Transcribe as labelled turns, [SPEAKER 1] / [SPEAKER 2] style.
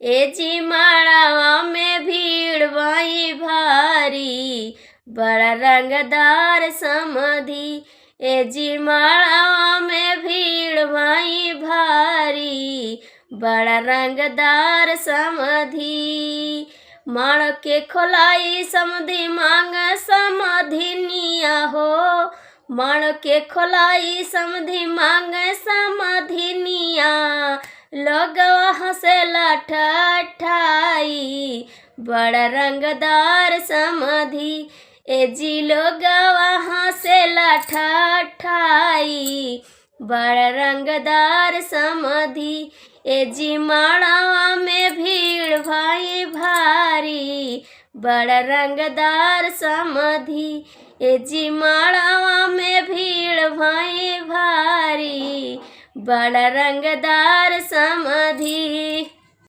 [SPEAKER 1] ए जी माड़ावा में भीड़ भाई भारी, बड़ा रंगदार समधी। ए जी माड़ावा में भीड़ भाई भारी, बड़ा रंगदार समधी। माड़ के खोलाई समधी मांग समधिनिया हो, माड़ के खोलाई समधी मांग समधिनिया। लोगवा हंसेला ठाठाई, बड़ा रंगदार समधी। ए जी लोगवा हंसेला ठाठाई, बड़ा रंगदार समधी। ए जी माड़ावा में भीड़ भाई भारी, बड़ा रंगदार समधी। ए जी माड़ावा में भीड़ भाई भारी, बड़ा रंगदार समधी।